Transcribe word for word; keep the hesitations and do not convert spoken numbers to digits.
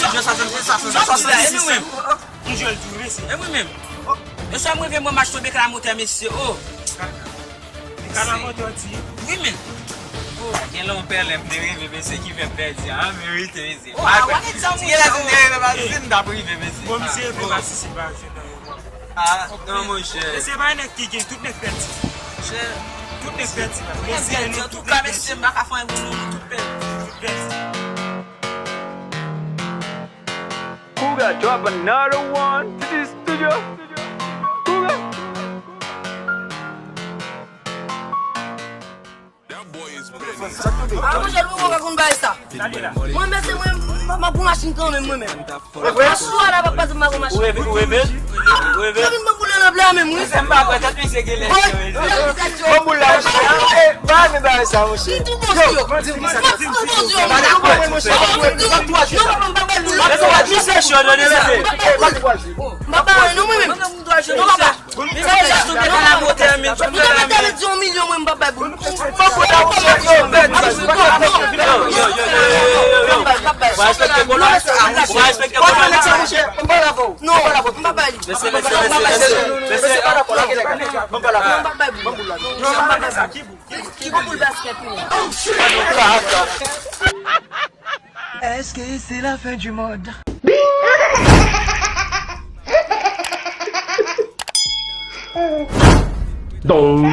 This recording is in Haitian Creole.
Swasann-sis, swasann-sis, swasann-sis. E mwen menm. Yon swa m rive mwen m achte yon deklamotè, mesye, o. Deklamotè, di. Wi, men. O, gen lè yon pèlen m te rive, mesye, ki fè m pèdi an verite, mesye. O, a, wè, ti gen lè si m te rive, pa si m t ap rive, mesye. Bon, misye rive pa si se pa jwenn nan yo. Ah, non, monchè. E se pa nèg ki gen, tout nèg pèdi. Monchè. Tout nèg pèdi, la. Tout nèg pèdi. Antouka, mesye, m pa ka fè anyen pou nou, nou tout pèdi. Tout pèdi. Kouga drop another one to the studio. Kouga. Ah, monchè, nou poko konn bagay sa. Mwen menm, se mwen, m ap pran machin kanmenm, mwen menm. Aswè la, papa, se m ap pran machin. Ou reve? Ou reve? Ou reve? Sa vin ban boul nan bla menm, wi. Se m pa kwè, tèt misye genlè. Ban boul la, monchè. Eh, pa vin bagay sa, monchè. Di tou konsi yo. M ap tou konsi yo. M ap tou konsi yo. Non, papa, m pa bay boul. Misye cho, non, non, non. M pa bay, non, mwen menm. Non, papa. Misye jis tou gen la motè, men. Ou te mete ale di yon milyon, mwen, m pa bay boul. M pa bay boul. Yo, yo, yo, yo, yo, yo. Ou pa respekte kolo a? Ou pa respekte kolo a? Non, m pa bay li. Mesye, mesye, mesye, mesye. Mesye, m pa bay boul. Non, m pa bay boul. Ki boul? Ki boul basket, wi. Est-ce que c'est la fin du monde? Don.